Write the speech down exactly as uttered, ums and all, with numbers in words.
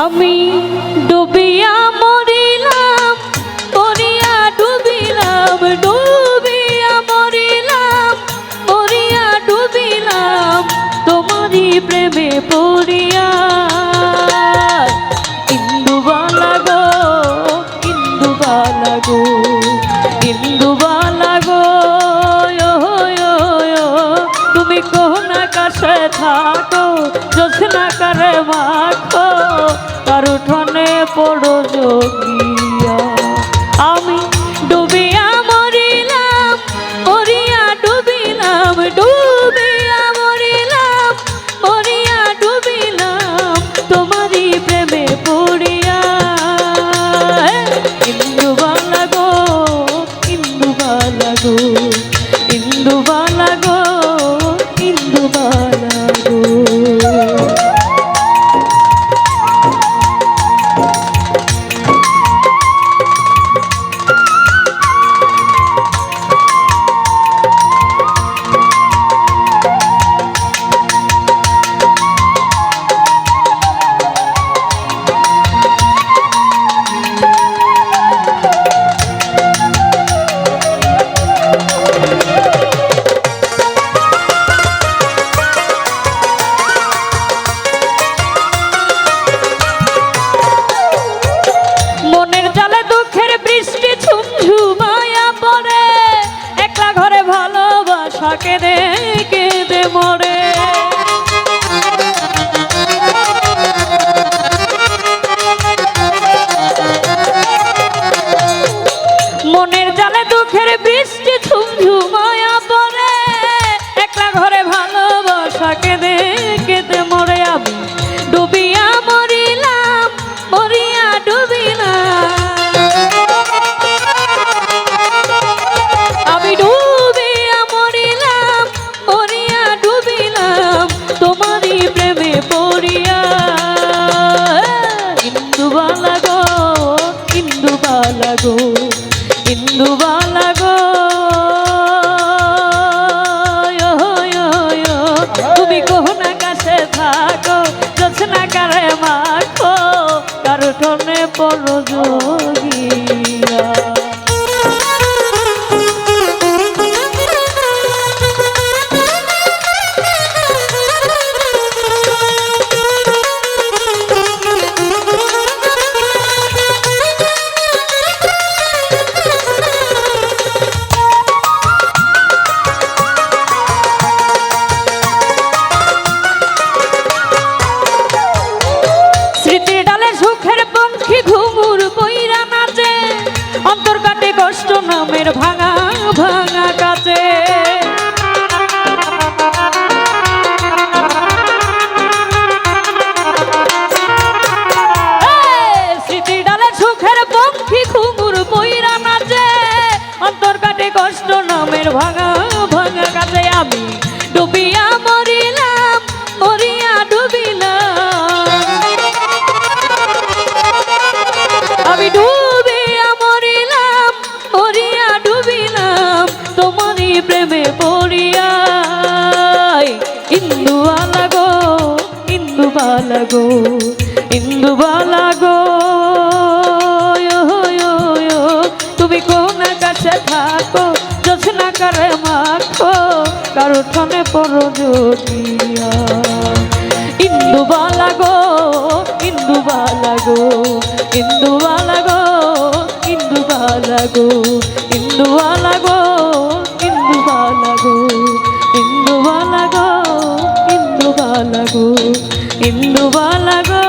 আমি ডুবিয়া মরিলাম, মরিয়া ডুবিলাম, ডুবিয়া মরিলাম, মরিয়া ডুবিলাম, তোমারই প্রেমে পড়িয়া। ইন্দুবালা গো, ইন্দুবালা গো, ইন্দুবালা গো, ও, ও, ও, তুমি কোন আকাশে থাকো, জোছনা কারে মাখো, কার উঠোনে পড়ো জগিয়া। আমি ডুবিয়া মরিলাম, মরিয়া ডুবিলাম, ডুবিয়া মরিলাম, মরিয়া ডুবিলাম, তোমারই প্রেমে পড়িয়া। ইন্দুবালা গো, ইন্দুবালা গো, ইন্দুবালা গো, ইন্দুবালা গো। মনের জালে দুঃখের বৃষ্টি ঝুমঝুমাইয়া পড়ে, একলা ঘরে ভালোবাসা কেঁদে কেঁদে মরে। মনের জালে দুঃখের বৃষ্টি ঝুমঝুমাইয়া পড়ে, একলা ঘরে ভালোবাসা কেঁদে কেঁদে মরে। আমি ডুবিয়া মরিলাম, মরিয়া ডুবিলাম। আমি ডুবিয়া মরিলাম, মরিয়া ডুবিলাম, তোমারই প্রেমে পড়িয়া। ইন্দুবালা গো, ইন্দুবালা গো, ইন্দুবালা গো, ও, ও, ও, তুমি কোন আকাশে থাকো, জোছনা কারে মাখো, কার উঠোনে পড়ো জগিয়া। স্মৃতির ডালে সুখের পঙ্খী ঘুঙুর বইরা নাচে, অন্তর কাটে কষ্ট নামের ভাঙা ভাঙা কাচে। এই স্মৃতির ডালে সুখের পঙ্খী ঘুঙুর বইরা নাচে, অন্তর কাটে কষ্ট নামের ভাঙা ভাঙা কাচে। আমি ডুবিয়া মরিলাম, মরিয়া ডুবিলাম। আমি ডুবিয়া মরিলাম, মরিয়া ডুবিলাম, তোমারই প্রেমে পড়িয়া। ইন্দুবালা গো, ইন্দুবালা গো, ইন্দুবালা গো, ও, ও, ও, তুমি কোন আকাশে থাকো, জোছনা কারে মাখো, কার উঠোনে পড়ো জগিয়া। ইন্দুবালা গো, ইন্দুবালা গো, ইন্দুবালা গো, ইন্দুবালা গো, ইন্দুবালা গো, ইন্দুবালা গো, ইন্দুবালা গো, ইন্দুবালা গো, ইন্দুবালা গো,